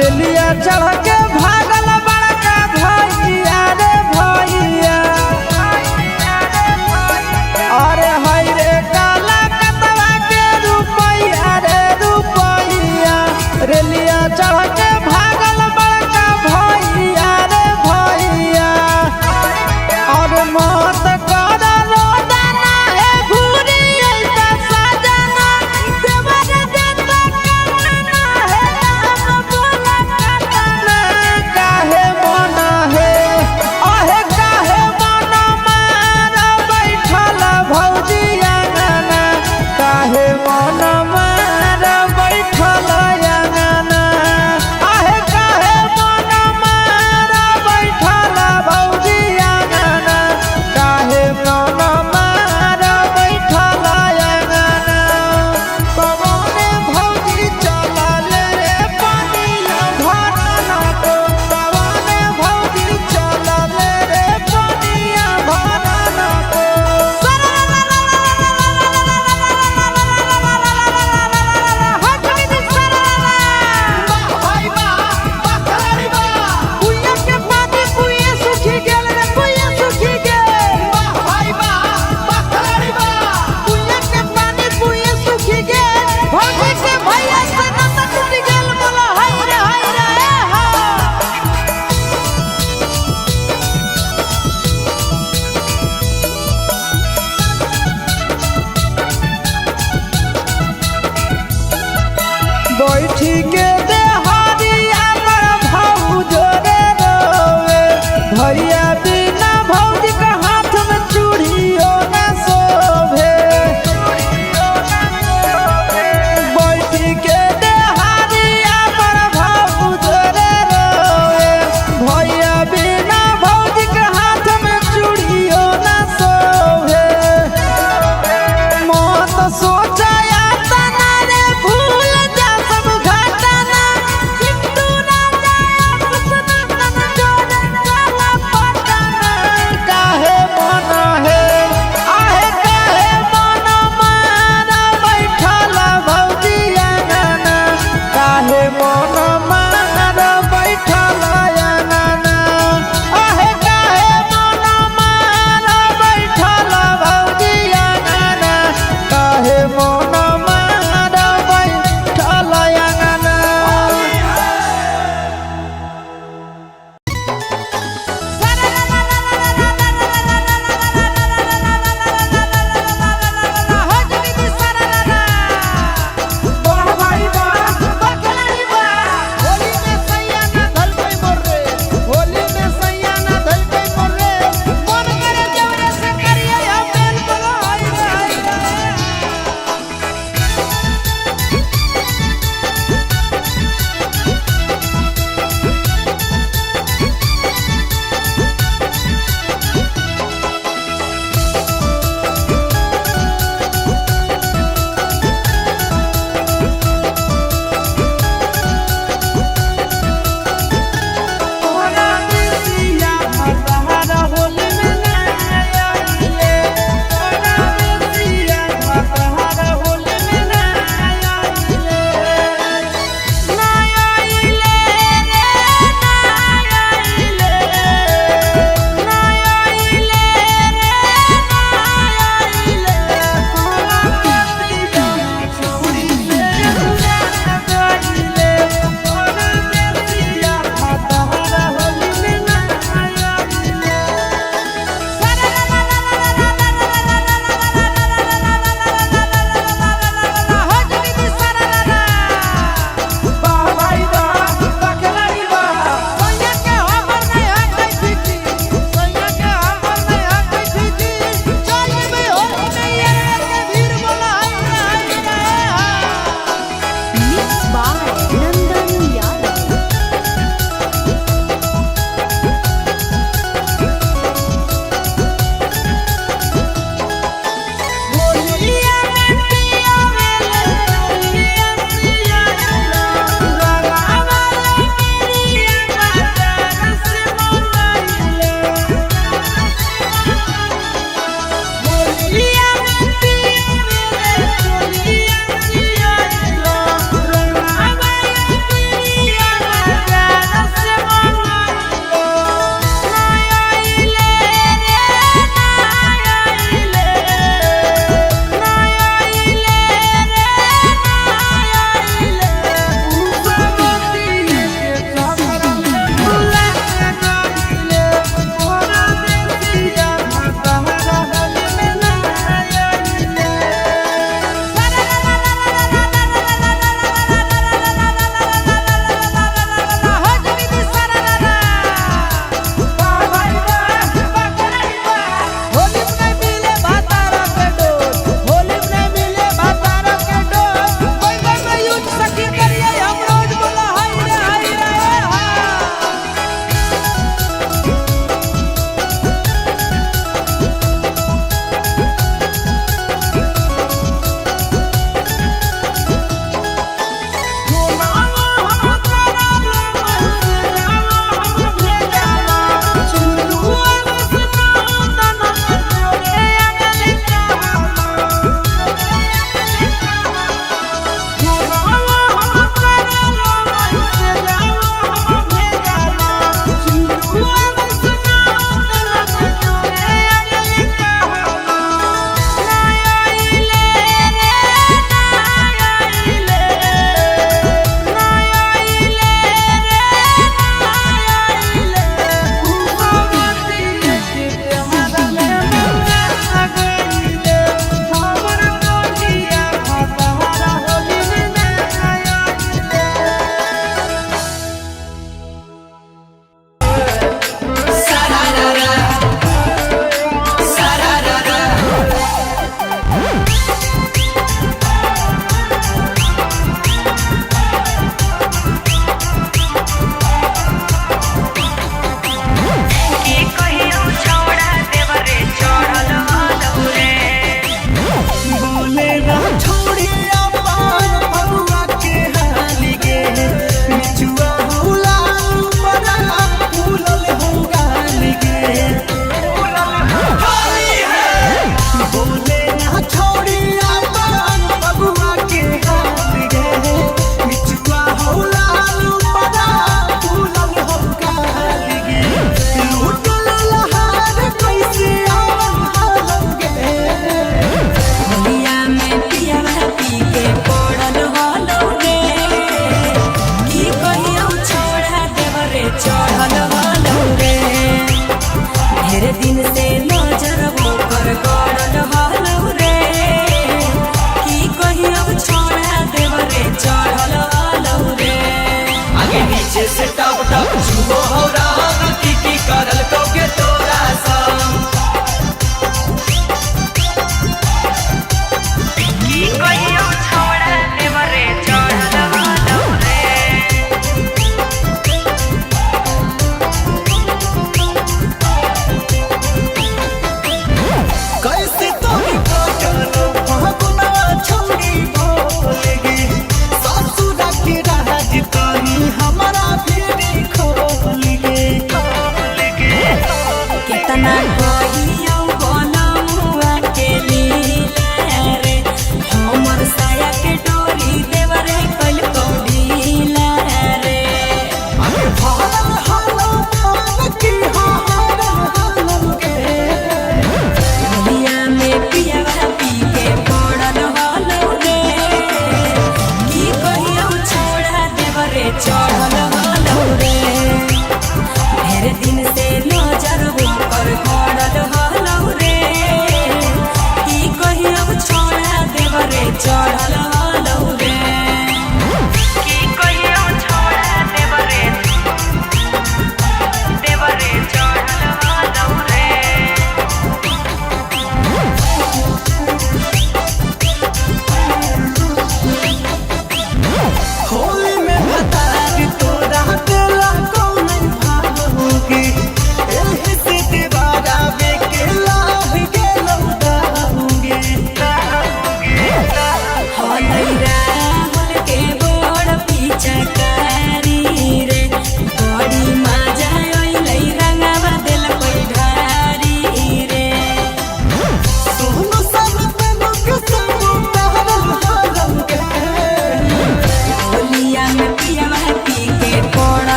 रेलिया चढ़ के भागल बड़का भैया रे भैया। अरे हाय रे काला कतवा के रुपैया रे रुपैया, रेलिया चढ़ के भागल बड़का भैया रे भैया। और मत कर रोदना हे घूरी ऐसा सजना, देवर देता कमाना है हम बोला कतना। काहे मन हे अहे काहे मन मार बैठल भौजी अंगना, काहे मन मार बैठल अंगना, अहे काहे मन मार बैठल भौजी अंगना, काहे मन मार बैठल अंगना। कवने भौजी चलल रे पनिया भरना को, कवने भौजी चलल रे पनिया भरना को। वाह भाई वाह, वाह खिलाड़ी वाह। कुइया के पानी कुइया सुखी गेल रे कुइया सुखी गेल। वाह भाई वाह, वाह खिलाड़ी वाह। कुइया के पानी कुइया सुखी गेल, भौजी के भैया से नाता टूट गेल, बोला हाय रे हाय रे हा। बैठी के देहारिया पर भौजो रे रोवे भैया।